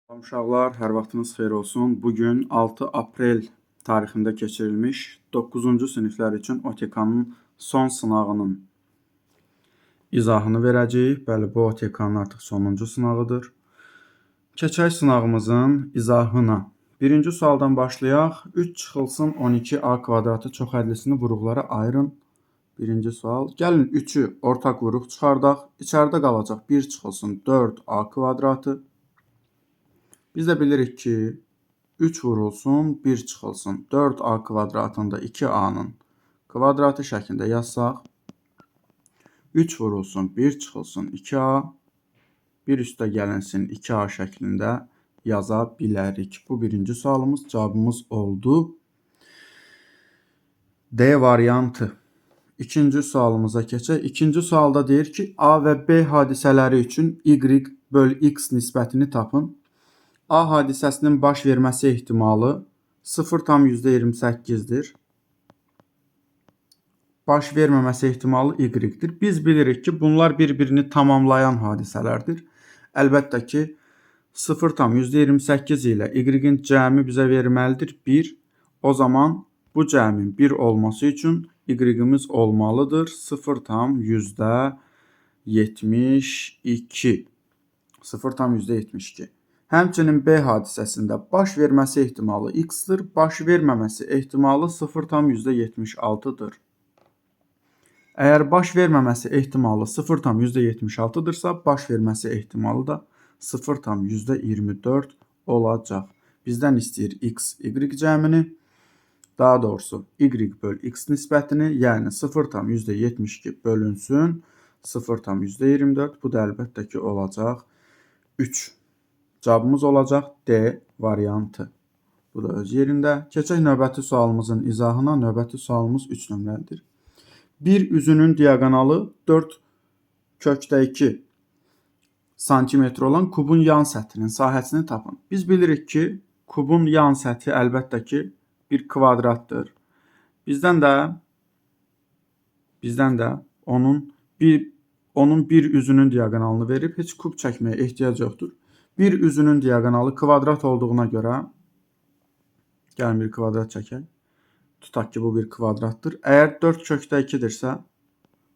Salam uşaqlar, hər vaxtınız xeyir olsun. Bu gün 6 aprel tarixində keçirilmiş 9-cu siniflər üçün OTK-nın son sınağının izahını verəcəyik. Bəli, bu OTK-nın artıq sonuncu sınağıdır. Keçək sınağımızın izahına. Birinci sualdan başlayaq. 3 çıxılsın 12a kvadratı çox ədlisini vuruqlara ayırın. Birinci sual. Gəlin 3-ü ortaq vuruq çıxardaq. İçəridə qalacaq 1 çıxılsın 4a kvadratı. Biz də bilirik ki, 3 vurulsun, 1 çıxılsın. 4a kvadratında 2a'nın kvadratı şəklində yazsaq, 3 vurulsun, 1 çıxılsın 2a, 1 üstə gəlinsin 2a şəklində yaza bilərik. Bu birinci sualımız, cavabımız oldu. D variantı. İkinci sualımıza keçək. İkinci sualda deyir ki, A və B hadisələri üçün Y böl X nisbətini tapın. A hadisəsinin baş verməsi ehtimalı 0,28-dir. Baş verməməsi ehtimalı Y-dir. Biz bilirik ki, bunlar bir-birini tamamlayan hadisələrdir. Əlbəttə ki, 0,28 ilə Y-in cəmi bizə verməlidir 1. O zaman bu cəmin 1 olması üçün Y-imiz olmalıdır 0,72. 0,72. Həmçinin B hadisəsində baş verməsi ehtimalı x-dir, baş verməməsi ehtimalı 0,76-dır. Əgər baş verməməsi ehtimalı 0,76-dırsa, baş verməsi ehtimalı da 0,24 olacaq. Bizdən istəyir x, y cəmini, daha doğrusu y böl x nisbətini, yəni 0,72 bölünsün 0,24. Bu da əlbəttə ki olacaq 3. Cavabımız olacaq D variantı. Bu da öz yerində. Keçək növbəti sualımızın izahına. Növbəti sualımız 3 nömrəlidir. Bir üzünün diaqonalı 4 kökdə 2 santimetr olan kubun yan səthinin sahəsini tapın. Biz bilirik ki, kubun yan səthi əlbəttə ki, bir kvadratdır. Bizdən də onun bir üzünün diaqonalını verib, heç kub çəkməyə ehtiyac yoxdur. Bir üzünün diaqonalı kvadrat olduğuna görə, gəlin bir kvadrat çəkək. Tutaq ki, bu bir kvadratdır. Əgər 4 kökdə 2-dirsə,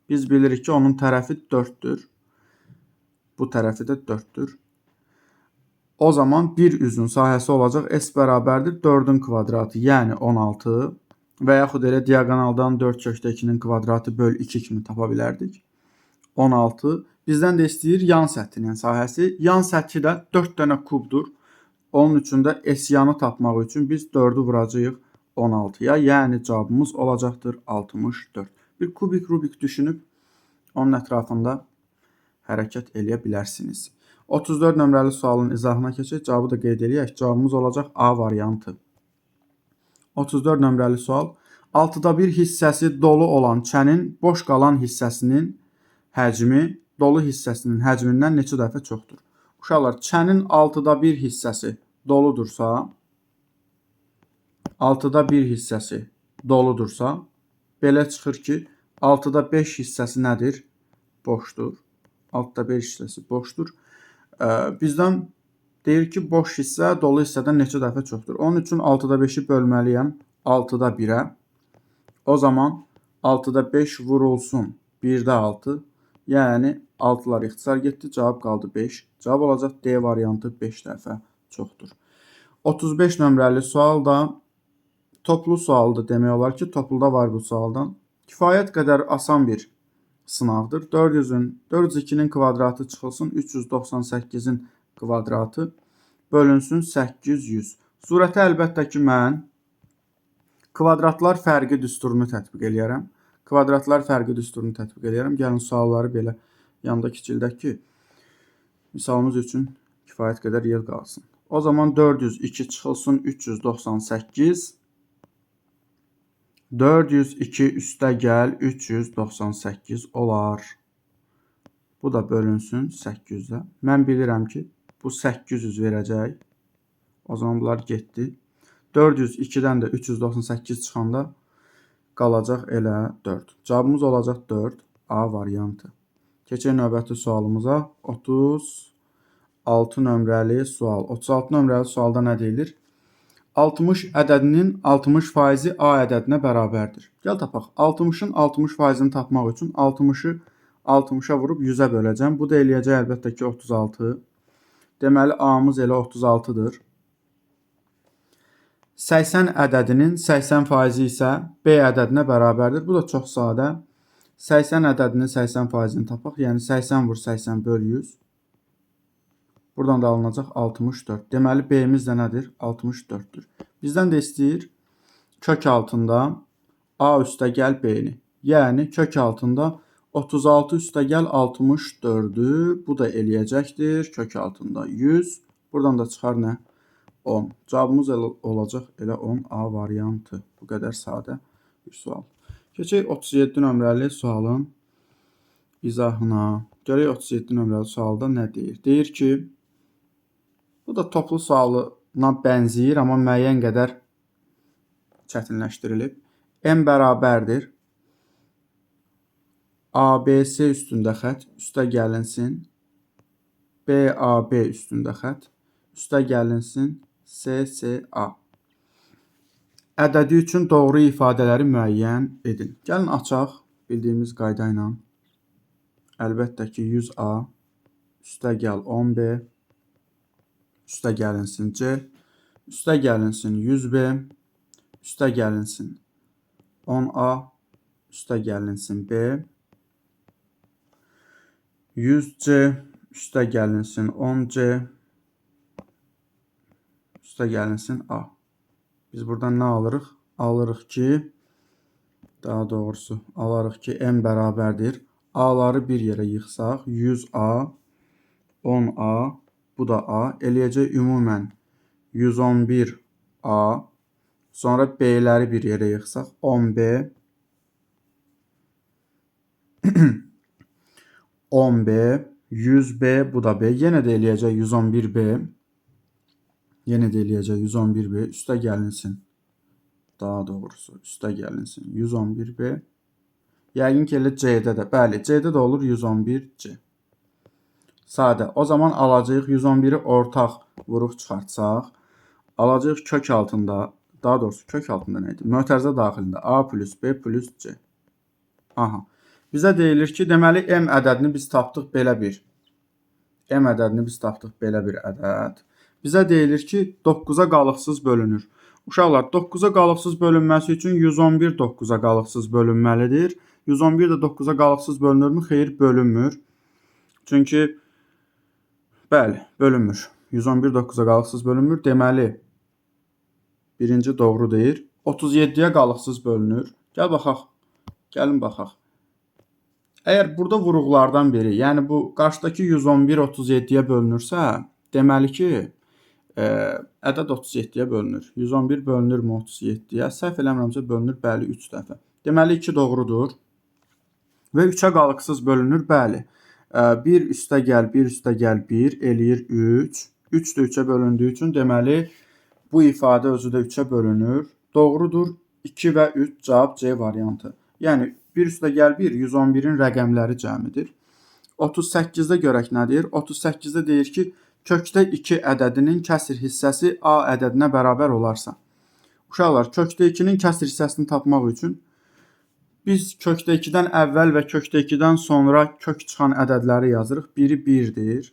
biz bilirik ki, onun tərəfi 4-dür. Bu tərəfi də 4-dür. O zaman bir üzün sahəsi olacaq S bərabərdir 4-ün kvadratı, yəni 16 və yaxud elə diaqonaldan 4 kökdə 2-nin kvadratı böl 2 kimi tapa bilərdik. 16. Bizdən də istəyir yan səthinin sahəsi. Yan səthi də 4 dənə kubdur. Onun üçün də S yanı tapmaq üçün biz 4-ü vuracağıq 16-ya. Yəni cavabımız olacaqdır 64. Bir kubik rubik düşünüb onun ətrafında hərəkət eləyə bilərsiniz. 34 nömrəli sualın izahına keçək. Cavabı da qeyd eləyək. Cavabımız olacaq A variantı. 34 nömrəli sual. 6'da 1 hissəsi dolu olan çənin boş qalan hissəsinin həcmi dolu hissəsinin həcmindən neçə dəfə çoxdur? Uşaqlar, çənin 6'da 1 hissəsi doludursa, 6'da 1 hissəsi doludursa, belə çıxır ki, 6'da 5 hissəsi nədir? Boşdur. 6'da 5 hissəsi boşdur. Bizdən deyir ki, boş hissə dolu hissədən neçə dəfə çoxdur? Onun üçün 6'da 5-i bölməliyəm 6'da 1-ə. O zaman 6'da 5 vurulsun 1'də 6. Yəni 6-lar ixtisar getdi, cavab qaldı 5. Cavab olacaq D variantı 5 dəfə çoxdur. 35 nömrəli sual da toplu sualdır demək olar ki, topluda var bu sualdan. Kifayət qədər asan bir sınaqdır. 402-nin kvadratı çıxılsın 398-in kvadratı bölünsün 800. Surətə əlbəttə ki, mən kvadratlar fərqi düsturunu tətbiq eləyərəm. Kvadratlar fərqi düsturunu tətbiq eləyərəm. Gəlin sualları belə yanda kiçildək ki, misalımız üçün kifayət qədər yer qalsın. O zaman 402 çıxılsın 398. 402 üstə gəl 398 olar. Bu da bölünsün 800-ə. Mən bilirəm ki, bu 800 verəcək. O zaman bunlar getdi. 402-dən də 398 çıxanda qalacaq elə 4. Cavabımız olacaq 4 A variantı. Keçək növbəti sualımıza. 36 36 nömrəli sual. 36 nömrəli sualda nə deyilir? 60 ədədinin 60% A ədədinə bərabərdir. Gəl tapaq. 60-ın 60%-ni tapmaq üçün 60-ı 60-a vurub 100-ə böləcəm. Bu da eləyəcək əlbəttə ki 36. Deməli A-mız elə 36-dır. 80 ədədinin 80% isə B ədədinə bərabərdir. Bu da çox sadə. 80 ədədinin 80%-ni tapaq. Yəni 80 vur 80 böl 100. Buradan da alınacaq 64. Deməli B-miz də nədir? 64-dür. Bizdən də istəyir kök altında A üstə gəl B-ni. Yəni kök altında 36 üstə gəl 64-ü. Bu da eləyəcəkdir. Kök altında 100. Buradan da çıxar nə? 10. Cavabımız elə olacaq elə 10 A variantı. Bu qədər sadə bir sual. Keçək 37 nömrəli sualın izahına. Görək 37 nömrəli sualda nə deyir? Deyir ki, bu da toplu sualına bənzəyir, amma müəyyən qədər çətinləşdirilib. M bərabərdir ABC üstündə xətt, üstə gəlinsin. BAB üstündə xətt, üstə gəlinsin. CCA. Ədədi üçün doğru ifadələri müəyyən edin. Gəlin açaq bildiyimiz qayda ilə. Əlbəttə ki 100A üstə gəl 10B üstə gəlinsin C, üstə gəlinsin 100B, üstə gəlinsin 10A, üstə gəlinsin B, 100C, üstə gəlinsin 10C, üstə gəlinsin A. Biz buradan nə alırıq? Alırıq ki, daha doğrusu alarıq ki, M bərabərdir. A-ları bir yerə yığsaq, 100A, 10A, bu da A, eləyəcək ümumən 111A, sonra B-ləri bir yerə yığsaq, 10B, 10B, 100B, bu da B, yenə də eləyəcək 111B, yenə də eləyəcək 111B, üstə gəlinsin, daha doğrusu üstə gəlinsin 111B, yəqin ki elə C-də də, bəli, C-də də olur 111C. Sadə. O zaman alacağıq 111-i ortaq vuruq çıxartsaq, alacağıq kök altında, daha doğrusu kök altında nə idi? Mötərizə daxilində A plus B plus C. Aha. Bizə deyilir ki, deməli M ədədini biz tapdıq belə bir. M ədədini biz tapdıq belə bir ədəd. Bizə deyilir ki, 9-a qalıqsız bölünür. Uşaqlar, 9-a qalıqsız bölünməsi üçün 111 9-a qalıqsız bölünməlidir. 111 də 9-a qalıqsız bölünürmü? Xeyr, bölünmür. Çünki bəli, bölünmür. 111 9-a qalıqsız bölünmür. Deməli, birinci doğru deyir. 37-yə qalıqsız bölünür. Gəl baxaq. Gəlin baxaq. Əgər burada vuruqlardan biri, yəni bu qarşıdakı 111 37-yə bölünürsə, deməli ki, ədəd 37-yə bölünür. 111 bölünürmü 37-yə? Səhv eləmirəmsə bölünür, bəli, 3 dəfə. Deməli 2 doğrudur. Və 3-ə qalıqsız bölünür, bəli. 1 üstə gəl, 1 üstə gəl, 1 eləyir 3. 3 də 3-ə bölündüyü üçün deməli bu ifadə özü də 3-ə bölünür. Doğrudur. 2 və 3 cavab C variantı. Yəni 1 üstə gəl 1 111-in rəqəmləri cəmidir. 38-də görək nə deyir? 38-də deyir ki, kökdə 2 ədədinin kəsir hissəsi A ədədinə bərabər olarsa. Uşaqlar, kökdə 2-nin kəsir hissəsini tapmaq üçün biz kökdə 2-dən əvvəl və kökdə 2-dən sonra kök çıxan ədədləri yazırıq. Biri 1-dir.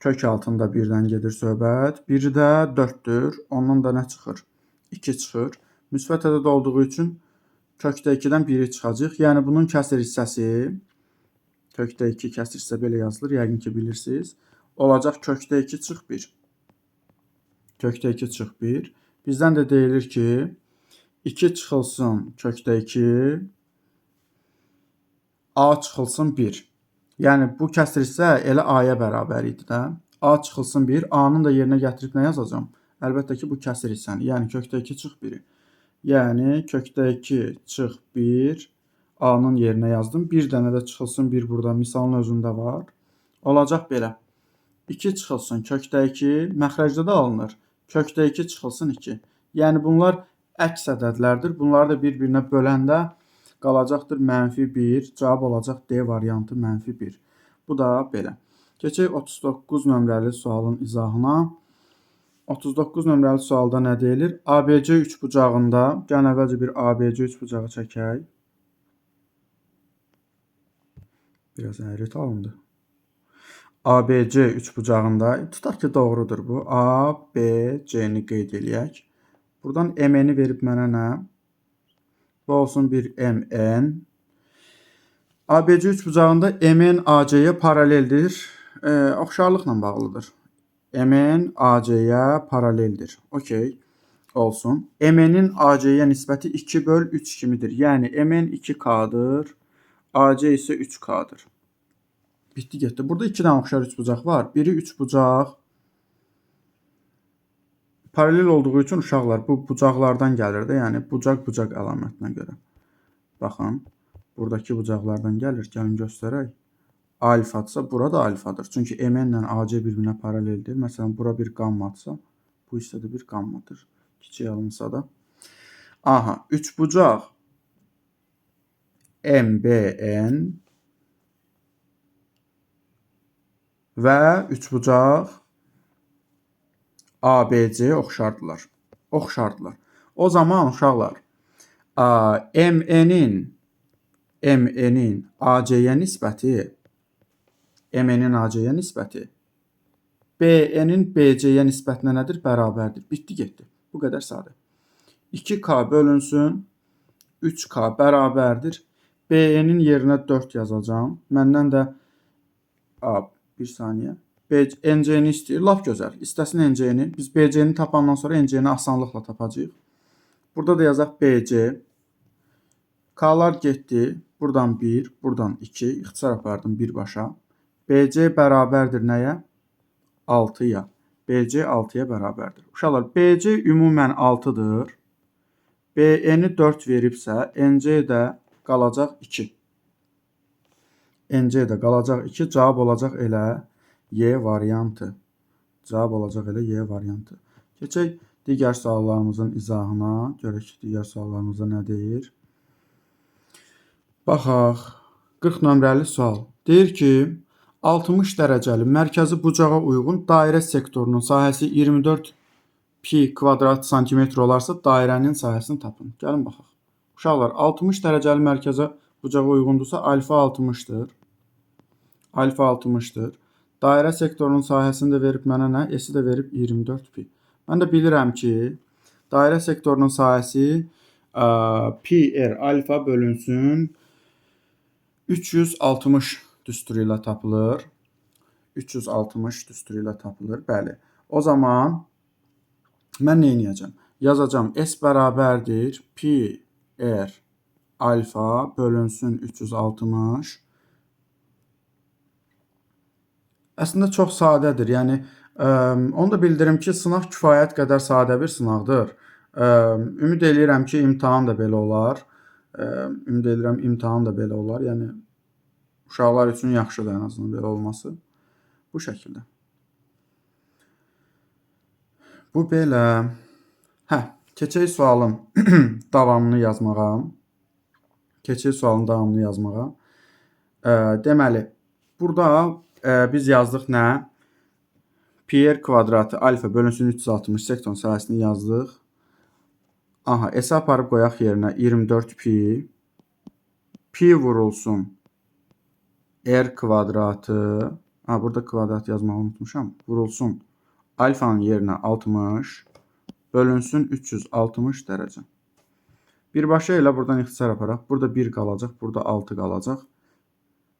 Kök altında 1-dən gedir söhbət. Biri də 4-dür. Ondan da nə çıxır? 2 çıxır. Müsbət ədəd olduğu üçün kökdə 2-dən 1-i çıxacaq. Yəni bunun kəsir hissəsi, kökdə 2 kəsir hissə belə yazılır, yəqin ki bilirsiniz. Olacaq kökdə 2 çıx 1. Kökdə 2 çıx 1. Bizdən də deyilir ki, 2 çıxılsın kökdə 2, A çıxılsın 1. Yəni bu kəsir hissə elə A-ya bərabər idi də. A çıxılsın 1, A-nın da yerinə gətirib nə yazacağam? Əlbəttə ki, bu kəsir hissəni. Yəni kökdə 2 çıx 1-i. Yəni kökdə 2 çıx 1, A-nın yerinə yazdım. Bir dənə də çıxılsın 1 burada misalın özündə var. Olacaq belə. 2 çıxılsın kökdə 2, məxrəcdə də alınır. Kökdə 2 çıxılsın 2. Yəni bunlar əks ədədlərdir. Bunları da bir-birinə böləndə qalacaqdır mənfi 1. Cavab olacaq D variantı mənfi 1. Bu da belə. Keçək 39 nömrəli sualın izahına. 39 nömrəli sualda nə deyilir? ABC üçbucağında, gəlin əvvəlcə bir ABC üçbucağı çəkək. Biraz əyri alındı. ABC üçbucağında, tutaq ki, doğrudur bu. A, B, C-ni qeyd eləyək. Buradan MN-i verib mənə nə? Bu olsun bir MN. ABC üçbucağında MN AC-yə paraleldir. Oxşarlıqla bağlıdır. MN AC-yə paraleldir. Okey, olsun. MN-in AC-yə nisbəti 2 böl 3 kimidir. Yəni, MN 2K-dır, AC isə 3K-dır. Bitdi, getdi. Burada 2 dənə oxşar üçbucaq var. Biri üçbucaq paralel olduğu üçün uşaqlar bu bucaqlardan gəlir də, yəni bucaq-bucaq əlamətinə görə. Baxın, buradakı bucaqlardan gəlir. Gəlin göstərək. Alfadırsa, burada alfadır. Çünki MN ilə AC bir-birinə paraleldir. Məsələn, bura bir qammadırsa, bu hissə də bir qammadır. Kiçik alınsa da. Aha, üçbucaq MBN və üçbucaq ABC oxşardılar. Oxşardılar. O zaman uşaqlar, MN-in AC-yə nisbəti MN-in AC-yə nisbəti BN-in BC-yə nisbətinə nədir? Bərabərdir. Bitdi, getdi. Bu qədər sadə. 2K bölünsün 3K bərabərdir. BN-in yerinə 4 yazacağam. Məndən də bir saniyə. NC-ni istəyir. Lap gözəl. İstəsin NC-ni. Biz BC-ni tapandan sonra NC-ni asanlıqla tapacağıq. Burada da yazaq BC. K-lar getdi. Buradan 1, buradan 2. İxtisar apardım birbaşa. BC bərabərdir nəyə? 6-ya. BC 6-ya bərabərdir. Uşaqlar, BC ümumən 6-dır. BN-i 4 veribsə, NC də qalacaq 2. NC də qalacaq 2. Cavab olacaq elə Y variantı. Cavab olacaq elə Y variantı. Keçək digər suallarımızın izahına. Görək digər suallarımızda nə deyir. Baxaq. 40 nömrəli sual. Deyir ki, 60 dərəcəli mərkəzi bucağa uyğun dairə sektorunun sahəsi 24 pi kvadrat santimetr olarsa, dairənin sahəsini tapın. Gəlin baxaq. Uşaqlar, 60 dərəcəli mərkəzə bucağa uyğundursa, alfa 60-dır. Alfa 60-dır. Dairə sektorunun sahəsini də verib mənə nə? S-i də verib 24 pi. Mən də bilirəm ki, dairə sektorunun sahəsi pi r alfa bölünsün 360 düsturu ilə tapılır. 360 düsturu ilə tapılır. Bəli. O zaman mən nə edəcəm? Yazacağam S bərabərdir pi r alfa bölünsün 360. Əslində çox sadədir. Yəni onu da bildirim ki, sınaq kifayət qədər sadə bir sınaqdır. Ümid eləyirəm ki, imtahan da belə olar. Ümid eləyirəm imtahan da belə olar. Yəni uşaqlar üçün yaxşıdır ən azından belə olması. Bu şəkildə. Bu belə. Hə, keçək sualın davamını yazmağa. Keçək sualın davamını yazmağa. Deməli, burada biz yazdıq nə? Pi r kvadratı alfa bölünsün 360 sektorun sahəsini yazdıq. Aha, S aparıb qoyaq yerinə 24 pi. Pi vurulsun r kvadratı. Ha, burada kvadrat yazmağı unutmuşam. Vurulsun alfanın yerinə 60 bölünsün 360 dərəcə. Birbaşa elə buradan ixtisar aparaq. Burada 1 qalacaq, burada 6 qalacaq.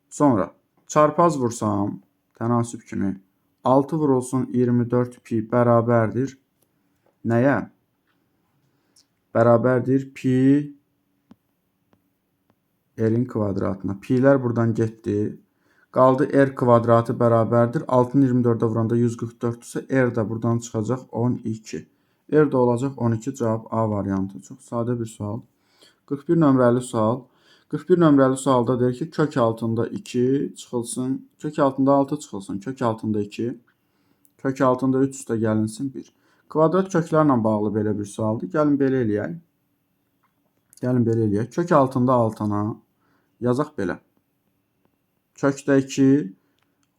Sonra çarpaz vursam, tənasüb kimi 6 vurulsun 24 pi bərabərdir. Nəyə? Bərabərdir pi r-in kvadratına. Pi'lər buradan getdi. Qaldı r kvadratı bərabərdir. 6-nı 24-ə vuranda 144-dürsə, r də buradan çıxacaq 12. R də olacaq 12. Cavab A variantı. Çox sadə bir sual. 41 nömrəli sual. 41 nömrəli sualda deyir ki, kök altında 2 çıxılsın, kök altında 6 çıxılsın, kök altında 2, kök altında 3 üstə gəlinsin 1. Kvadrat köklərlə bağlı belə bir sualdır. Gəlin belə eləyək. Gəlin belə eləyək. Kök altında 6-na yazaq belə. Kökdə 2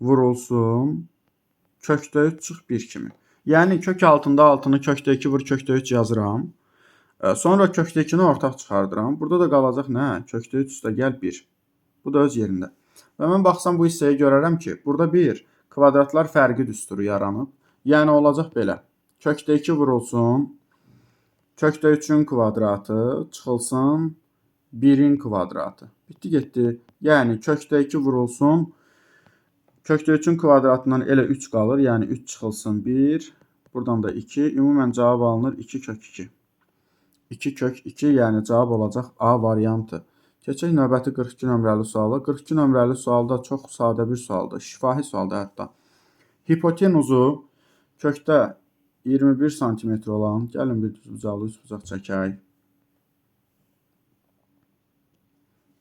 vurulsun kökdə 3 çıx 1 kimi. Yəni kök altında 6-nı kökdə 2 vur kökdə 3 yazıram. Sonra kökdə 2-ni ortaq çıxardıram. Burada da qalacaq nə? Kökdə 3 üstə gəl 1. Bu da öz yerində. Və mən baxsam bu hissəyə görərəm ki, burada bir kvadratlar fərqi düsturu yaranıb. Yəni olacaq belə. Kökdə 2 vurulsun. Kökdə 3-ün kvadratı çıxılsın 1-in kvadratı. Bitdi getdi. Yəni kökdə 2 vurulsun. Kökdə 3-ün kvadratından elə 3 qalır. Yəni 3 çıxılsın 1. Buradan da 2. Ümumən cavab alınır 2 kök 2. 2 kök 2, yəni cavab olacaq A variantı. Keçək növbəti 42 nömrəli suala. 42 nömrəli sualda çox sadə bir sualdır. Şifahi sualdır hətta. Hipotenuzu kökdə 21 sm olan, gəlin bir düzbucaqlı üçbucaq çəkək.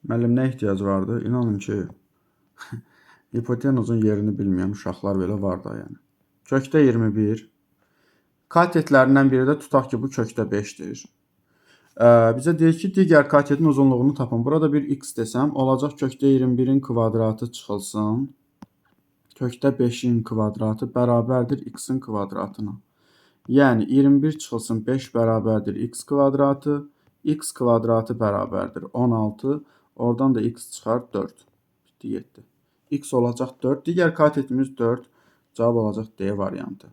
Müəllim, nə ehtiyac vardı? İnanın ki, hipotenuzun yerini bilməyən uşaqlar belə var da yəni. Kökdə 21. Katetlərindən biri də tutaq ki, bu kökdə 5-dir. Bizə deyir ki, digər katetin uzunluğunu tapın. Burada bir x desəm, olacaq kökdə 21-in kvadratı çıxılsın. Kökdə 5-in kvadratı bərabərdir x-in kvadratına. Yəni 21 çıxılsın 5 bərabərdir x kvadratı. X kvadratı bərabərdir 16. Oradan da x çıxar 4. Bitdi, getdi. X olacaq 4. Digər katetimiz 4. Cavab olacaq D variantı.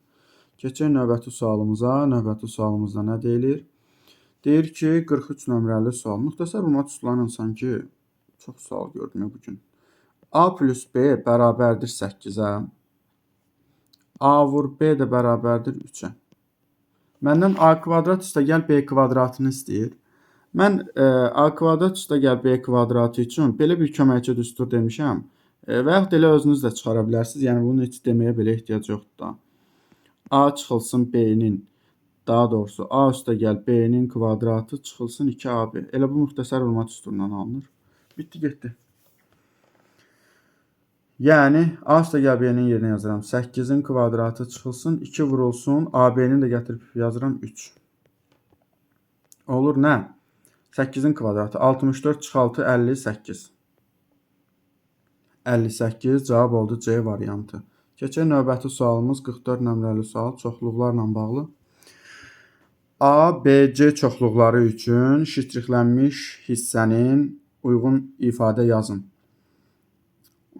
Keçək növbəti sualımıza. Növbəti sualımızda nə deyilir? Deyir ki, 43 nömrəli sual. Müxtəsər vurma düsturlarla sanki çox sual gördüm bugün. A plus B bərabərdir 8-ə. A vur B də bərabərdir 3-ə. Məndən A kvadrat üstə gəl B kvadratını istəyir. Mən A kvadrat üstə gəl B kvadratı üçün belə bir köməkçi düstur demişəm. Və yaxud elə özünüz də çıxara bilərsiniz. Yəni bunu heç deməyə belə ehtiyac yoxdur da. A çıxılsın B-nin, daha doğrusu A üstə gəl B-nin kvadratı çıxılsın 2AB. Elə bu müxtəsər vurma düsturundan alınır. Bitdi, getdi. Yəni A üstə gəl B-nin yerinə yazıram. 8-in kvadratı çıxılsın, 2 vurulsun, AB-nin də gətirib yazıram 3. Olur nə? 8-in kvadratı 64 çıx 6, 58. 58 cavab oldu C variantı. Keçək növbəti sualımız 44 nömrəli sual çoxluqlarla bağlı. A, B, C çoxluqları üçün ştrixlənmiş hissənin uyğun ifadə yazın.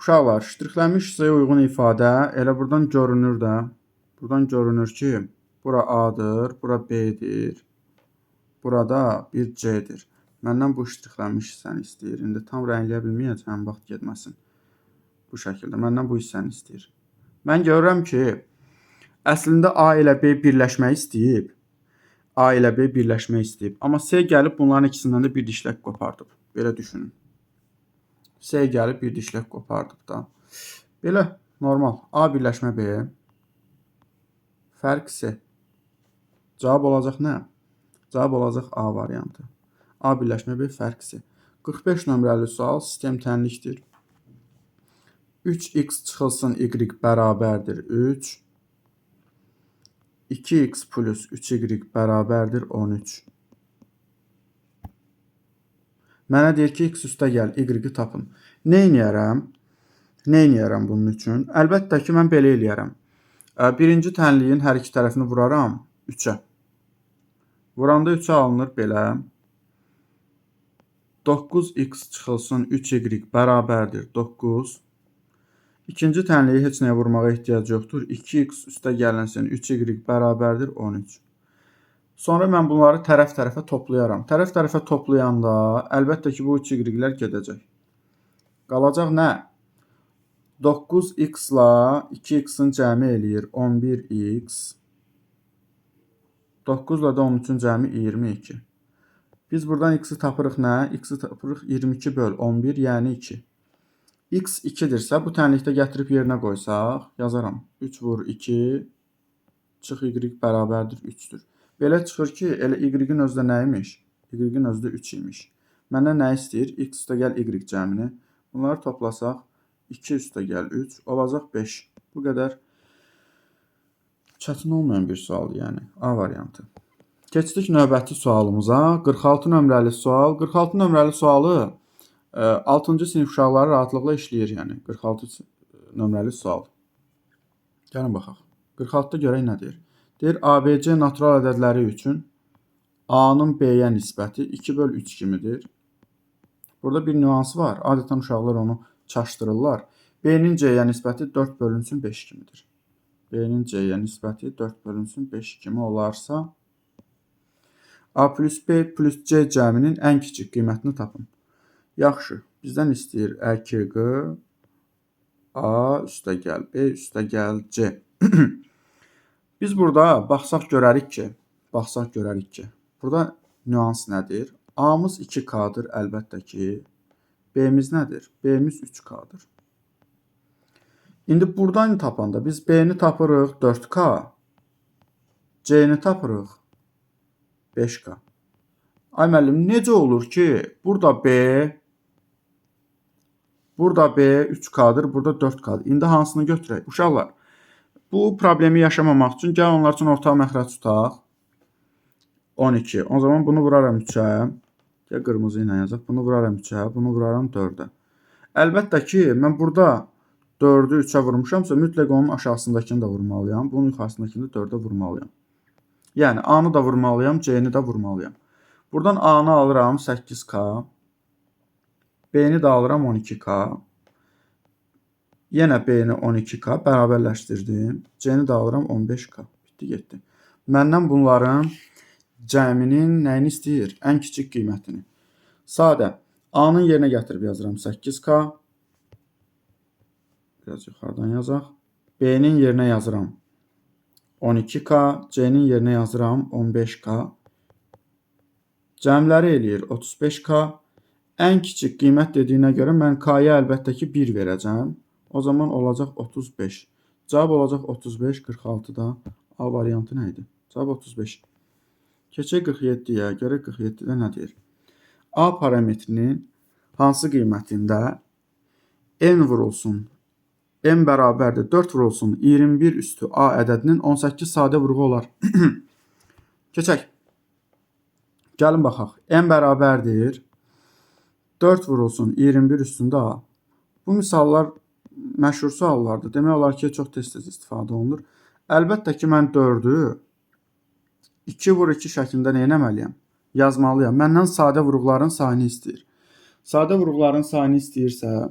Uşaqlar, ştrixlənmiş hissəyə uyğun ifadə elə buradan görünür də. Buradan görünür ki, bura A-dır, bura B-dir. Burada bir C-dir. Məndən bu ştrixlənmiş hissəni istəyir. İndi tam rəngləyə bilməyəcəm, vaxt getməsin. Bu şəkildə məndən bu hissəni istəyir. Mən görürəm ki, əslində A ilə B birləşmək istəyib. A ilə B birləşmək istəyib. Amma C gəlib bunların ikisindən də bir dişlək qopardıb. Belə düşünün. C gəlib bir dişlək qopardıb da. Belə normal. A birləşmə B. Fərq C. Cavab olacaq nə? Cavab olacaq A variantı. A birləşmə B fərq C. 45 nömrəli sual sistem tənlikdir. 3x çıxılsın y bərabərdir 3. 2x plus 3y bərabərdir 13. Mənə deyir ki, x üstə gəl, y-i tapın. Nə eləyərəm? Nə eləyərəm bunun üçün? Əlbəttə ki, mən belə eləyərəm. Birinci tənliyin hər iki tərəfini vuraram 3-ə. Vuranda 3-ə alınır belə. 9x çıxılsın 3y bərabərdir 9. İkinci tənliyi heç nəyə vurmağa ehtiyac yoxdur. 2x üstə gəlinsin 3y bərabərdir 13. Sonra mən bunları tərəf-tərəfə toplayaram. Tərəf-tərəfə toplayanda əlbəttə ki, bu 3y-lər gedəcək. Qalacaq nə? 9x ilə 2x-in cəmi eləyir 11x. 9 ilə də 13-ün cəmi 22. Biz buradan x-i tapırıq nə? X-i tapırıq 22 böl 11, yəni 2. X 2-dirsə, bu tənlikdə gətirib yerinə qoysaq, yazaram. 3 vur 2, çıx y bərabərdir 3-dür. Belə çıxır ki, elə y-in özü də nə imiş? Y-in özü də 3 imiş. Məndən nə istəyir? X üstə gəl y cəmini. Bunları toplasaq, 2 üstə gəl 3, olacaq 5. Bu qədər çətin olmayan bir sualdır, yəni A variantı. Keçdik növbəti sualımıza. 46 nömrəli sual. 46 nömrəli sualı 6-cı sinif uşaqları rahatlıqla işləyir, yəni 46 nömrəli sual. Gəlin baxaq. 46-da görək nə deyir. Deyir, ABC natural ədədləri üçün A-nın B-yə nisbəti 2 böl 3 kimidir. Burada bir nüans var. Adətən uşaqlar onu çaşdırırlar. B-nin C-yə nisbəti 4 bölünsün 5 kimidir. B-nin C-yə nisbəti 4 bölünsün 5 kimi olarsa, A plus B plus C cəminin ən kiçik qiymətini tapın. Yaxşı, bizdən istəyir ƏKQ, A üstə gəl, B üstə gəl, C. Biz burada baxsaq görərik ki, burada nüans nədir? A-mız 2K-dır əlbəttə ki. B-miz nədir? B-miz 3K-dır. İndi buradan tapanda biz B-ni tapırıq 4K, C-ni tapırıq 5K. Ay müəllim, necə olur ki, burada B, burada B 3K-dır, burada 4K-dır. İndi hansını götürək? Uşaqlar, bu problemi yaşamamaq üçün gəl onlar üçün ortaq məxrəc tutaq. 12. O zaman bunu vuraram 3-ə. Gəl qırmızı ilə yazaq. Bunu vuraram 3-ə, bunu vuraram 4-ə. Əlbəttə ki, mən burada 4-ü 3-ə vurmuşamsa, mütləq onun aşağısındakını da vurmalıyam. Bunun yuxarısındakını da 4-ə vurmalıyam. Yəni, A-nı da vurmalıyam, C-ni də vurmalıyam. Buradan A-nı alıram 8K. B-ni də alıram 12K. Yenə B-ni 12K bərabərləşdirdim. C-ni də alıram 15K. Bitdi, getdi. Məndən bunların cəminin nəyini istəyir? Ən kiçik qiymətini. Sadə. A-nın yerinə gətirib yazıram 8K. Biraz yuxarıdan yazaq. B-nin yerinə yazıram 12K. C-nin yerinə yazıram 15K. Cəmləri eləyir 35K. Ən kiçik qiymət dediyinə görə mən K-ya əlbəttə ki 1 verəcəm. O zaman olacaq 35. Cavab olacaq 35, 46-da. A variantı nə idi? Cavab 35. Keçək 47-yə. Görək 47-də nə deyir? A parametrinin hansı qiymətində n vurulsun, n bərabərdir 4 vurulsun 21 üstü A ədədinin 18 sadə vurğu olar. Keçək. Gəlin baxaq. N bərabərdir 4 vurulsun 21 üstündə A. Bu misallar məşhur suallardır. Demək olar ki, çox tez-tez istifadə olunur. Əlbəttə ki, mən 4-ü 2 vur 2 şəklində nə etməliyəm? Yazmalıyam. Məndən sadə vuruqların sayını istəyir. Sadə vuruqların sayını istəyirsə,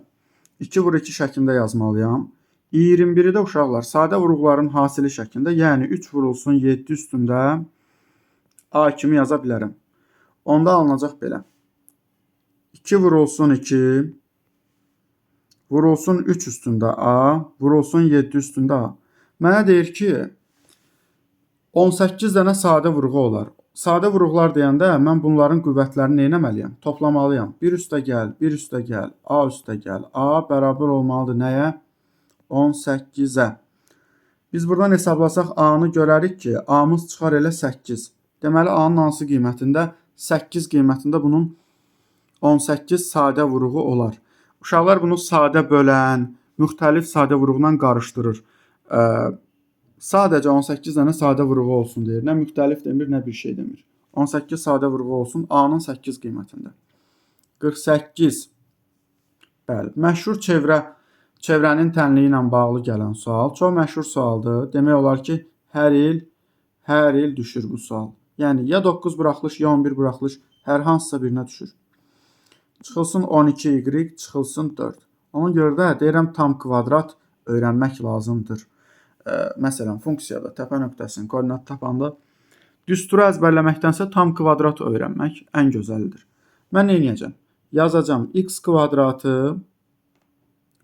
2 vur 2 şəklində yazmalıyam. 21-i də uşaqlar sadə vuruqların hasili şəklində, yəni 3 vurulsun 7 üstündə A kimi yaza bilərəm. Onda alınacaq belə. 2 vurulsun 2, vurulsun 3 üstündə A, vurulsun 7 üstündə A. Mənə deyir ki, 18 dənə sadə vurğu olar. Sadə vuruqlar deyəndə mən bunların qüvvətlərini nə etməliyəm? Toplamalıyam. 1 üstə gəl, 1 üstə gəl, A üstə gəl. A bərabər olmalıdır nəyə? 18-ə. Biz buradan hesablasaq A-nı görərik ki, A-mız çıxar elə 8. Deməli, A-nın hansı qiymətində? 8 qiymətində bunun 18 sadə vuruğu olar. Uşaqlar bunu sadə bölən, müxtəlif sadə vuruqla qarışdırır. Sadəcə 18 dənə sadə vuruğu olsun deyir. Nə müxtəlif demir, nə bir şey demir. 18 sadə vuruğu olsun A-nın 8 qiymətində. 48. Bəli, məşhur çevrənin tənliyi ilə bağlı gələn sual. Çox məşhur sualdır. Demək olar ki, hər il düşür bu sual. Yəni, ya 9 buraxılış, ya 11 buraxılış, hər hansısa birinə düşür. Çıxılsın 12y, çıxılsın 4. Ona görə də deyirəm, tam kvadrat öyrənmək lazımdır. Məsələn, funksiyada təpə nöqtəsinin koordinat tapanda düsturu əzbərləməkdənsə tam kvadrat öyrənmək ən gözəlidir. Mən nə edəcəm? Yazacağam x kvadratı,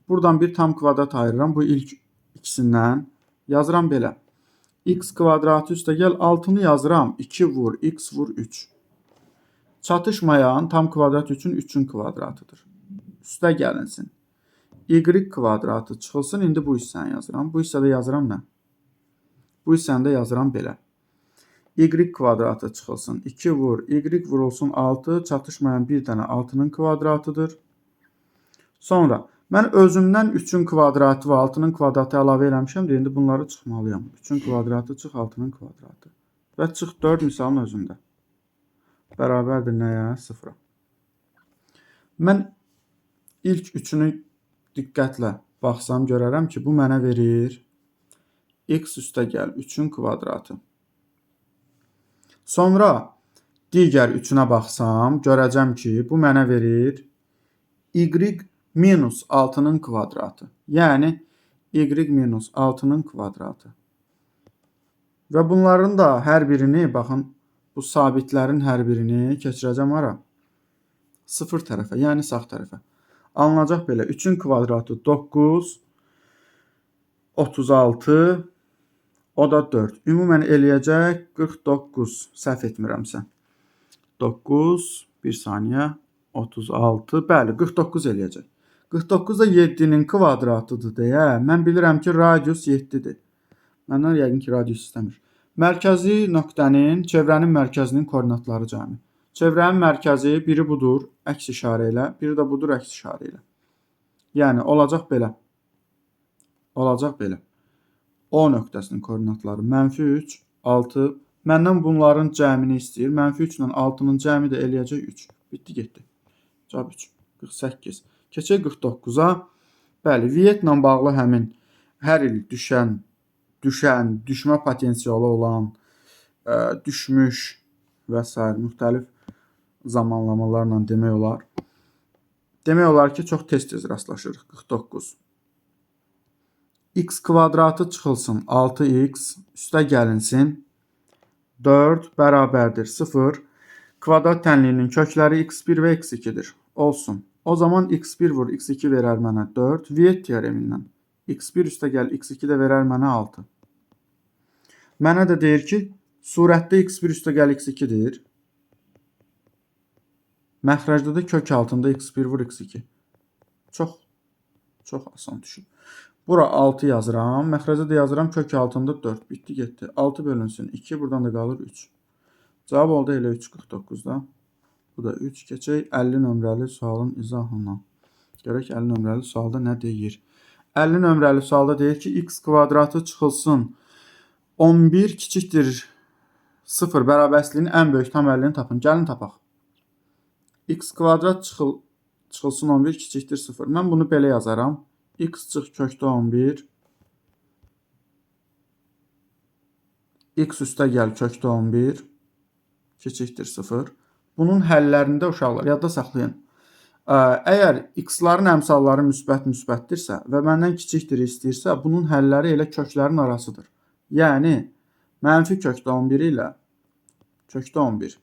buradan bir tam kvadrat ayırıram bu ilk ikisindən. Yazıram belə. X kvadratı üstə gəl 6-nı yazıram. 2 vur, x vur 3. Çatışmayan tam kvadrat üçün 3-ün kvadratıdır. Üstə gəlinsin. Y kvadratı çıxılsın. İndi bu hissəni yazıram. Bu hissədə yazıram nə? Bu hissəni də yazıram belə. Y kvadratı çıxılsın. 2 vur, Y vurulsun 6. Çatışmayan bir dənə 6-nın kvadratıdır. Sonra mən özümdən 3-ün kvadratı və 6-nın kvadratı əlavə eləmişəm. İndi bunları çıxmalıyam. 3-ün kvadratı çıx 6-nın kvadratı. Və çıx 4 misalın özündə. Bərabərdir nəyə? 0-a. Mən ilk üçünü diqqətlə Baxsam görərəm ki, bu mənə verir x üstə gəl 3-ün kvadratı. Sonra digər 3-ünə baxsam, görəcəm ki, bu mənə verir y minus 6-nın kvadratı. Yəni y minus 6-nın kvadratı. Və bunların da hər birini, baxın, bu sabitlərin hər birini keçirəcəm hara? 0 tərəfə, yəni sağ tərəfə. Alınacaq belə. 3-ün kvadratı 9, 36, o da 4. Ümumən eləyəcək 49, səhv etmirəmsə. 9, bir saniyə, 36, bəli, 49 eləyəcək. 49 da 7-nin kvadratıdır deyə mən bilirəm ki, radius 7-dir. Məndən yəqin ki, radius istəmir. Mərkəzi nöqtənin, çevrənin mərkəzinin koordinatları cəmi. Çevrənin mərkəzi biri budur, əks işarə ilə, biri də budur, əks işarə ilə. Yəni, olacaq belə. Olacaq belə. O nöqtəsinin koordinatları mənfi 3, 6. Məndən bunların cəmini istəyir. Mənfi 3 ilə 6-nın cəmi də eləyəcək 3. Bitdi, getdi. Cavab 3. 48. Keçək 49-a. Bəli, Vietlə bağlı həmin hər il düşən, düşmə potensialı olan, düşmüş və s. müxtəlif zamanlamalarla demək olar. Demək olar ki, çox tez-tez rastlaşırıq. 49. X kvadratı çıxılsın 6x üstə gəlinsin 4 bərabərdir 0. Kvadrat tənliyinin kökləri x1 və x2-dir. Olsun. O zaman x1 vur x2 verər mənə 4. Viet teoremindən x1 üstə gəl x2 də verər mənə 6. Mənə də deyir ki, surətdə x1 üstə gəl x2-dir. Məxrəcdə də kök altında x1 vur x2. Çox, çox asan düşüb. Bura 6 yazıram. Məxrəcə də yazıram kök altında 4. Bitdi, getdi. 6 bölünsün 2. Buradan da qalır 3. Cavab oldu elə 3,49-da. Bu da 3. Keçək 50 nömrəli sualın izahına. Görək 50 nömrəli sualda nə deyir? 50 nömrəli sualda deyir ki, x kvadratı çıxılsın 11 kiçikdir 0 bərabərsizliyinin ən böyük tam əllini tapın. Gəlin tapaq. X kvadrat çıxılsın 11 kiçikdir 0. Mən bunu belə yazaram. X çıx kökdə 11. X üstə gəl kökdə 11 kiçikdir 0. Bunun həllərində uşaqlar yadda saxlayın. Əgər x-ların əmsalları müsbət-müsbətdirsə və məndən kiçikdir istəyirsə, bunun həlləri elə köklərin arasıdır. Yəni, mənfi kökdə 11 ilə kökdə 11.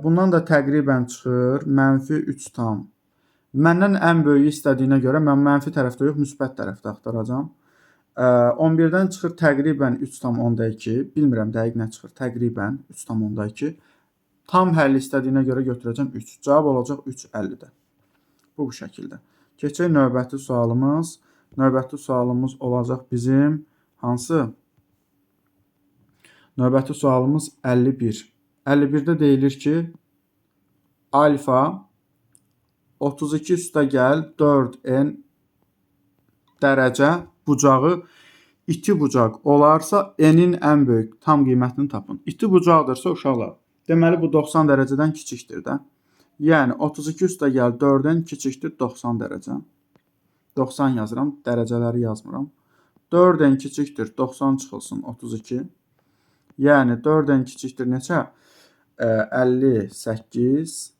Bundan da təqribən çıxır mənfi 3 tam. Məndən ən böyüyü istədiyinə görə mən mənfi tərəfdə yox, müsbət tərəfdə axtaracağam. 11-dən çıxır təqribən 3,2. Bilmirəm dəqiq nə çıxır. Təqribən 3,2. Tam həlli istədiyinə görə götürəcəm 3. Cavab olacaq 3,50-də. Bu şəkildə. Keçək növbəti sualımız. Növbəti sualımız olacaq bizim hansı? Növbəti sualımız 51. 51-də deyilir ki, alfa 32 üstə gəl 4n dərəcə bucağı iti bucaq olarsa n-in ən böyük tam qiymətini tapın. İti bucaqdırsa uşaqlar, deməli bu 90 dərəcədən kiçikdir də. Yəni 32 üstə gəl 4n kiçikdir 90 dərəcə. 90 yazıram, dərəcələri yazmıram. 4n kiçikdir 90 çıxılsın 32. Yəni 4n kiçikdir neçə? 58.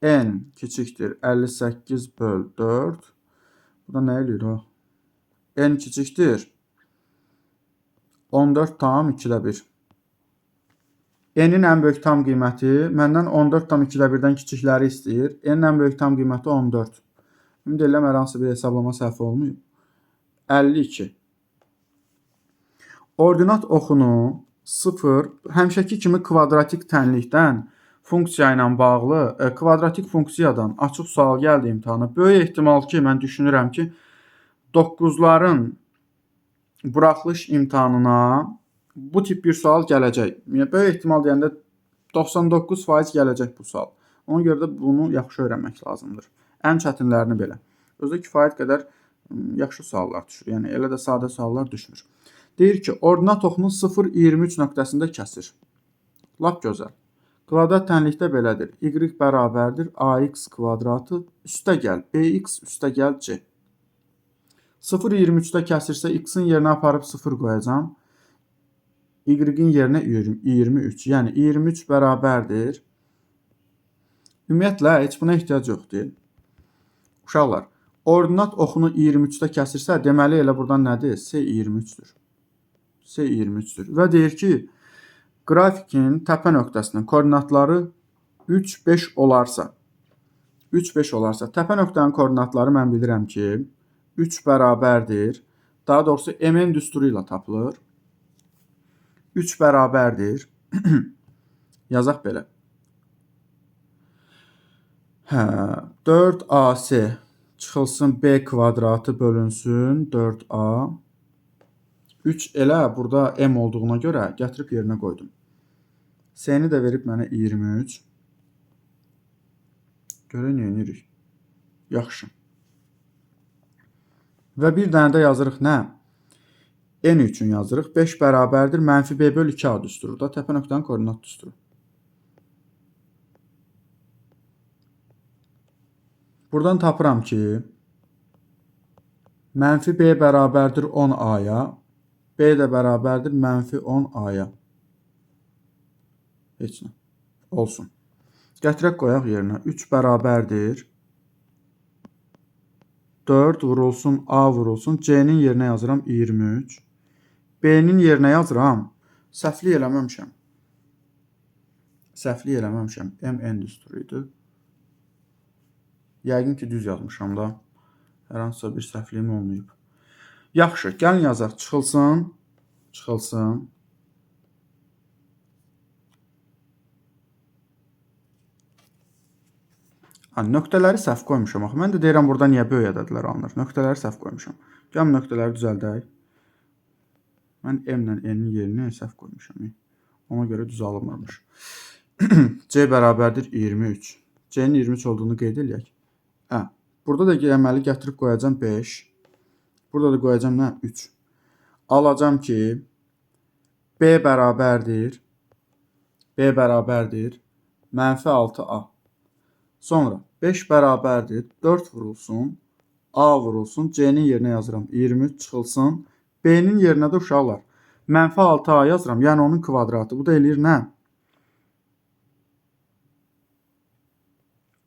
N kiçikdir 58 böl 4. Bu da nə eləyir o? N kiçikdir 14,2-də 1. N-in ən böyük tam qiyməti məndən 14,2-də 1-dən kiçikləri istəyir. N-in ən böyük tam qiyməti 14. Ümid edirəm hər hansı bir hesablama səhvi olmayıb. 52. Ordinat oxunu 0, həmişəki kimi kvadratik tənlikdən funksiya ilə bağlı kvadratik funksiyadan açıq sual gəldi imtahana. Böyük ehtimal ki, mən düşünürəm ki, 9-ların buraxılış imtahanına bu tip bir sual gələcək. Yəni, böyük ehtimal deyəndə 99% gələcək bu sual. Ona görə də bunu yaxşı öyrənmək lazımdır. Ən çətinlərini belə. Özü kifayət qədər yaxşı suallar düşür. Yəni elə də sadə suallar düşmür. Deyir ki, ordinat oxunu 0,23 nöqtəsində kəsir. Lap gözəl. Kvadrat tənlikdə belədir. Y bərabərdir AX kvadratı üstə gəl BX üstə gəl C. 0,23-də kəsirsə X-in yerinə aparıb 0 qoyacağam. Y-in yerinə 23. Yəni 23 bərabərdir. Ümumiyyətlə, heç buna ehtiyac yoxdur. Uşaqlar, ordinat oxunu 23-də kəsirsə, deməli elə buradan nədir? C 23-dür. C 23-dür. Və deyir ki, qrafikin təpə nöqtəsinin koordinatları 3, 5 olarsa, 3, 5 olarsa, təpə nöqtənin koordinatları mən bilirəm ki, 3 bərabərdir. Daha doğrusu, MN düsturu ilə tapılır. 3 bərabərdir. Yazaq belə. Hə, 4AC çıxılsın B kvadratı bölünsün 4A. 3 elə burada M olduğuna görə gətirib yerinə qoydum. C-ni də verib mənə 23. Görək nə edirik. Yaxşı. Və bir dənə də yazırıq nə? N üçün yazırıq. 5 bərabərdir. Mənfi B böl 2A düsturu da. Təpə nöqtənin koordinat düsturu. Buradan tapıram ki, mənfi B bərabərdir 10A-ya. B də bərabərdir mənfi 10A-ya. Heç nə. Olsun. Gətirək qoyaq yerinə. 3 bərabərdir. 4 vurulsun A vurulsun. C-nin yerinə yazıram 23. B-nin yerinə yazıram. Səhvlik eləməmişəm. Səhvlik eləməmişəm. M-N düsturu idi. Yəqin ki, düz yazmışam da. Hər hansısa bir səhvliyim olmayıb. Yaxşı, gəlin yazaq. Çıxılsın. Çıxılsın. Ha, nöqtələri səhv qoymuşam axı. Mən də deyirəm, burada niyə böyük ədədlər alınır? Nöqtələri səhv qoymuşam. Gəlin nöqtələri düzəldək. Mən M ilə N-in yerini səhv qoymuşam. Ona görə düz alınmırmış. C bərabərdir 23. C-nin 23 olduğunu qeyd eləyək. Hə, burada da deməli gətirib qoyacağam 5. Burada da qoyacağam nə? 3. Alacağam ki, B bərabərdir. B bərabərdir. Mənfi 6A. Sonra 5 bərabərdir. 4 vurulsun. A vurulsun. C-nin yerinə yazıram. 23 çıxılsın. B-nin yerinə də uşaqlar. Mənfi 6A yazıram. Yəni onun kvadratı. Bu da eləyir nə?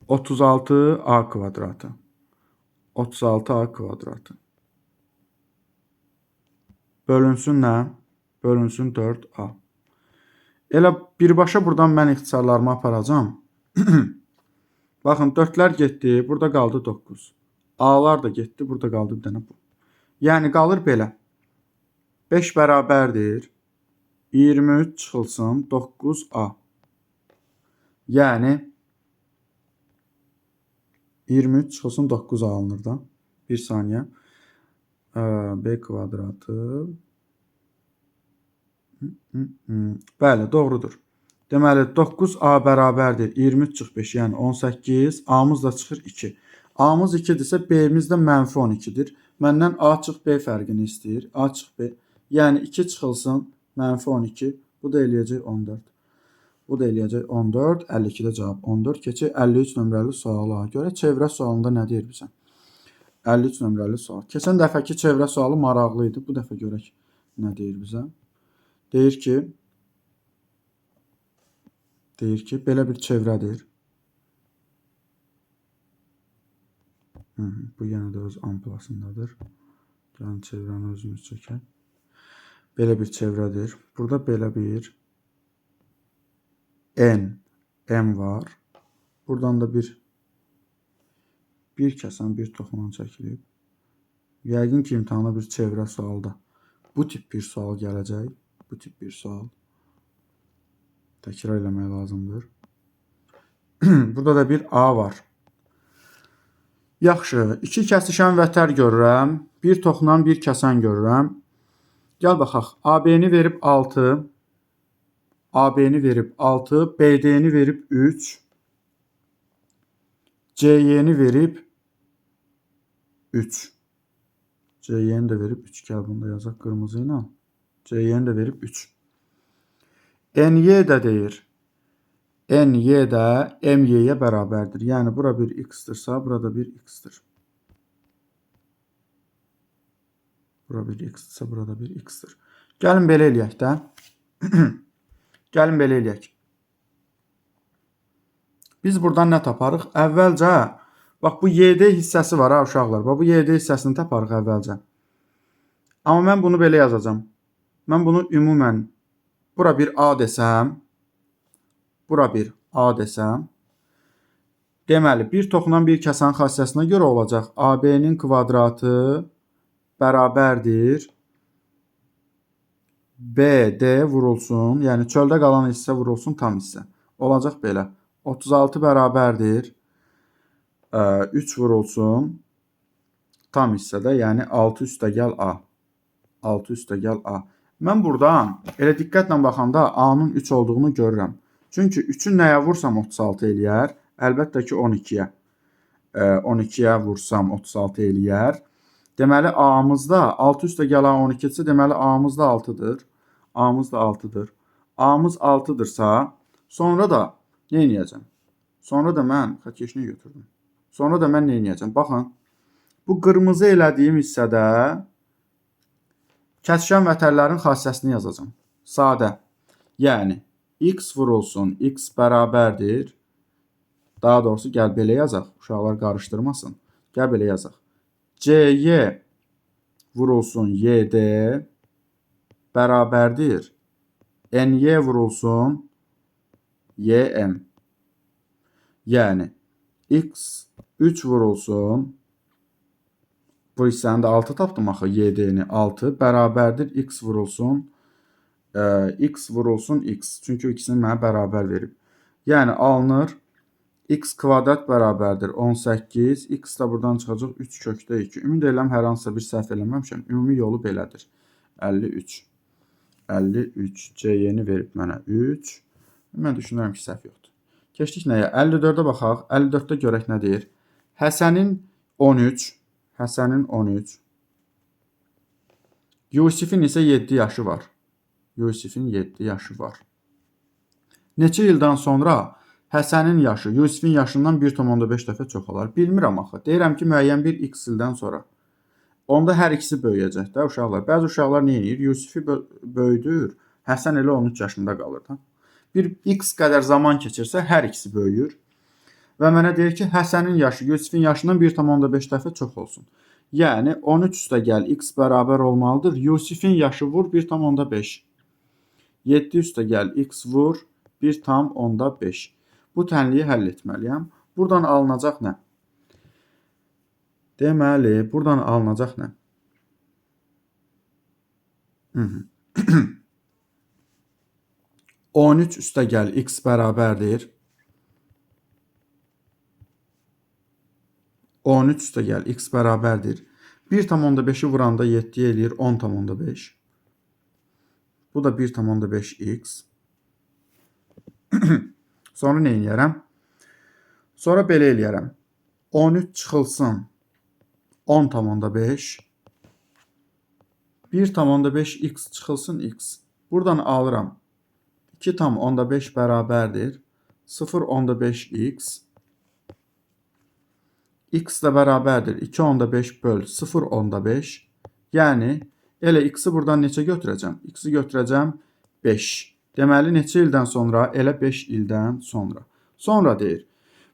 36A kvadratı. 36A kvadratı. Bölünsün nə? Bölünsün 4A. Elə birbaşa buradan mən ixtisarlarımı aparacağam. Baxın, 4-lər getdi, burada qaldı 9. A-lar da getdi, burada qaldı bir dənə bu. Yəni, qalır belə. 5 bərabərdir. 23 çıxılsın 9A. Yəni, 23 çıxılsın 9A alınır da. Bir saniyə. B kvadratı. Bəli, doğrudur. Deməli, 9A bərabərdir. 23 çıx 5, yəni 18. A-mız da çıxır 2. A-mız 2-dirsə, B-miz də mənfi 12-dir. Məndən A çıx B fərqini istəyir. A çıx B. Yəni 2 çıxılsın, mənfi 12. Bu da eləyəcək 14. Bu da eləyəcək 14. 52-də cavab 14. Keçək 53 nömrəli suala görə. Çevrə sualında nə deyir bizə? 53 nömrəli sual. Keçən dəfəki çevrə sualı maraqlı idi. Bu dəfə görək nə deyir bizə. Deyir ki, belə bir çevrədir. Bu yenə də öz amplasındadır. Gəlin çevrəni özümüz çəkək. Belə bir çevrədir. Burada belə bir N, M var. Buradan da bir kəsən, bir toxunan çəkilib. Yəqin ki, imtahana bir çevrə sualda bu tip bir sual gələcək. Bu tip bir sual. Təkrar eləmək lazımdır. Burada da bir A var. Yaxşı, iki kəsişən vətər görürəm. Bir toxunan, bir kəsən görürəm. Gəl baxaq. AB-ni verib 6. AB-ni verib 6. BD-ni verib 3. CY-ni verib 3. CY-ni də verib 3. Gəl bunu da yazaq qırmızı ilə. CY-ni də verib 3. NY də deyir. NY də MY-yə bərabərdir. Yəni, bura bir x-dirsə, burada bir x-dir. Bura bir x-dirsə, burada bir x-dir. Gəlin belə eləyək də. Gəlin belə eləyək. Biz buradan nə taparıq? Əvvəlcə, bax bu YD hissəsi var ha uşaqlar. Bax bu YD hissəsini taparıq əvvəlcə. Amma mən bunu belə yazacağam. Mən bunu ümumən bura bir A desəm, bura bir A desəm, deməli, bir toxunan bir kəsən xassəsinə görə olacaq. AB-nin kvadratı bərabərdir. BD vurulsun, yəni çöldə qalan hissə vurulsun tam hissə. Olacaq belə. 36 bərabərdir. 3 vurulsun tam hissədə, yəni 6 üstəgəl A. 6 üstəgəl A. Mən buradan elə diqqətlə baxanda A-nın 3 olduğunu görürəm. Çünki 3-ü nəyə vursam 36 eləyər? Əlbəttə ki 12-yə. 12-yə vursam 36 eləyər. Deməli A-mızda 6 üstəgəl A 12-dirsə, deməli A-mız da 6-dır. A-mız da 6-dır. A-mız 6-dırsa, sonra da nə eləyəcəm? Sonra da mən xətkeşini götürdüm. Sonra da mən nə eləyəcəm? Baxın, bu qırmızı elədiyim hissədə kəsişən vətərlərin xassəsini yazacağam. Sadə. Yəni, x vurulsun, x bərabərdir. Daha doğrusu, gəl belə yazaq. Uşaqlar qarışdırmasın. Gəl belə yazaq. CY vurulsun, YD bərabərdir. NY vurulsun, YM. Yəni, x 3 vurulsun, bu hissəni də 6 tapdım axı, YD-ni 6 bərabərdir x vurulsun, x vurulsun x. Çünki ikisini mənə bərabər verib. Yəni, alınır x kvadrat bərabərdir 18, x də buradan çıxacaq 3 kökdə 2. Ümid edirəm, hər hansısa bir səhv eləməmişəm. Ümumi yolu belədir. 53. 53. C-ni verib mənə 3. Mən düşünürəm ki, səhv yoxdur. Keçdik nəyə? 54-ə baxaq. 54-də görək nə deyir. Həsənin 13. Həsənin 13. Yusifin isə 7 yaşı var. Yusifin 7 yaşı var. Neçə ildən sonra Həsənin yaşı Yusifin yaşından 1,5 dəfə çox olar? Bilmirəm axı. Deyirəm ki, müəyyən bir x ildən sonra. Onda hər ikisi böyüyəcək də uşaqlar. Bəzi uşaqlar nə edir? Yusifi böyüdür. Həsən elə 13 yaşında qalır da. Bir x qədər zaman keçirsə hər ikisi böyüyür. Və mənə deyir ki, Həsənin yaşı Yusifin yaşından 1,5 dəfə çox olsun. Yəni 13 üstəgəl x bərabər olmalıdır. Yusifin yaşı vur 1,5. 7 üstəgəl x vur 1,5. Bu tənliyi həll etməliyəm. Buradan alınacaq nə? Deməli, buradan alınacaq nə? 13 üstəgəl x bərabərdir. 13 üstəgəl x bərabərdir. 1,5-i vuranda 7 eləyir 10,5. Bu da 1,5x. Sonra nə eləyərəm? Sonra belə eləyərəm. 13 çıxılsın 10,5. 1,5x çıxılsın x. Buradan alıram. 2,5 bərabərdir. 0,5x. X də bərabərdir. 2,5 böl 0,5. Yəni, elə x-i buradan neçə götürəcəm? X-i götürəcəm 5. Deməli, neçə ildən sonra? Elə 5 ildən sonra. Sonra deyir,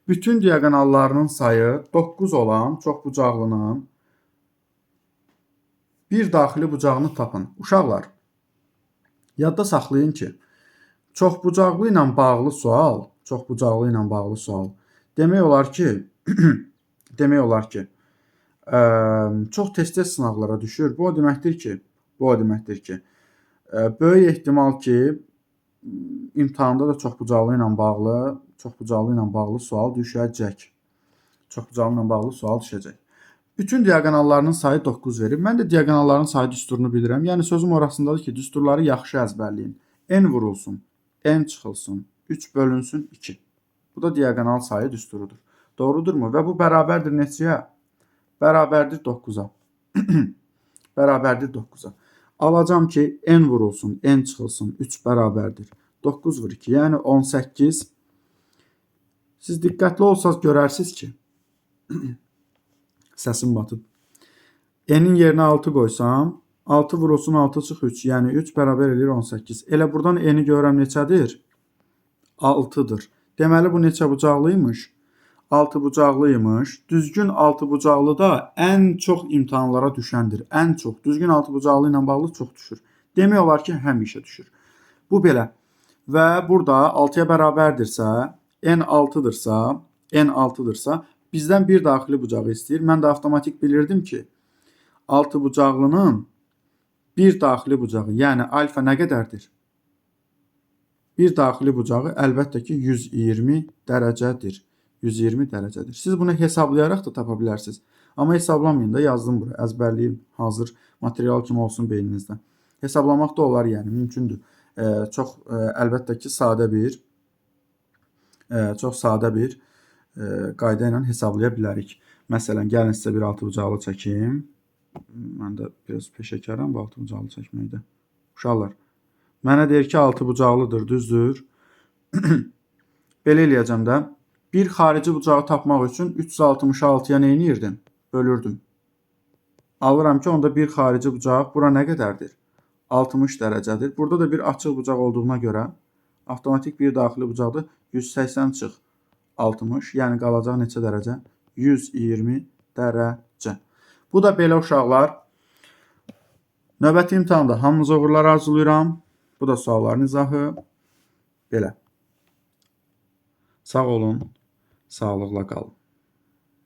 bütün diaqonallarının sayı 9 olan çoxbucaqlının bir daxili bucağını tapın. Uşaqlar, yadda saxlayın ki, çoxbucaqlı ilə bağlı sual, çoxbucaqlı ilə bağlı sual, demək olar ki, demək olar ki, çox tez-tez sınaqlara düşür. Bu o deməkdir ki, böyük ehtimal ki, imtahanda da çoxbucaqlı ilə bağlı, sual düşəcək. Çoxbucaqlı ilə bağlı sual düşəcək. Bütün diaqonallarının sayı 9 verib. Mən də diaqonalların sayı düsturunu bilirəm. Yəni sözüm orasındadır ki, düsturları yaxşı əzbərləyin. N vurulsun, N çıxılsın, 3 bölünsün 2. Bu da diaqonal sayı düsturudur. Doğrudurmu? Və bu bərabərdir neçəyə? Bərabərdir 9-a. Bərabərdir 9-a. Alacam ki, N vurulsun, N çıxılsın, 3 bərabərdir. 9 vur 2, yəni 18 Siz diqqətli olsaz görərsiniz ki, səsim batıb. N-in yerinə 6 qoysam, 6 vurulsun 6 çıx 3, yəni 3 bərabər eləyir 18. Elə buradan N-i görürəm neçədir? 6-dır. Deməli, bu neçə bucaqlıymış? 6 bucaqlıymış. Düzgün 6 bucaqlı da ən çox imtahanlara düşəndir. Ən çox. Düzgün 6 bucaqlı ilə bağlı çox düşür. Demək olar ki, həmişə düşür. Bu belə. Və burada 6-ya bərabərdirsə, N 6-dırsa, N 6-dırsa, bizdən bir daxili bucağı istəyir. Mən də avtomatik bilirdim ki, 6 bucaqlının bir daxili bucağı, yəni alfa nə qədərdir? Bir daxili bucağı əlbəttə ki 120 dərəcədir. 120 dərəcədir. Siz bunu hesablayaraq da tapa bilərsiniz. Amma hesablamayın da, yazdım bura. Əzbərləyim, hazır material kimi olsun beyninizdə. Hesablamaq da olar, yəni mümkündür. Çox əlbəttə ki sadə bir çox sadə bir qayda ilə hesablaya bilərik. Məsələn, gəlin sizə bir altıbucaqlı çəkim. Mən də biraz peşəkaram bu altıbucaqlı çəkməkdə. Uşaqlar, mənə deyir ki, altıbucaqlıdır, düzdür? Belə eləyəcəm də. Bir xarici bucağı tapmaq üçün 366-ya nə eləyirdim? Bölürdüm. Alıram ki, onda bir xarici bucaq bura nə qədərdir? 60 dərəcədir. Burada da bir açıq bucaq olduğuna görə avtomatik bir daxili bucaqdır. 180 çıx 60, yəni qalacaq neçə dərəcə? 120 dərəcə. Bu da belə uşaqlar. Növbəti imtahanda hamınıza uğurlar arzulayıram. Bu da sualların izahı. Belə. Sağ olun, sağlıqla qalın.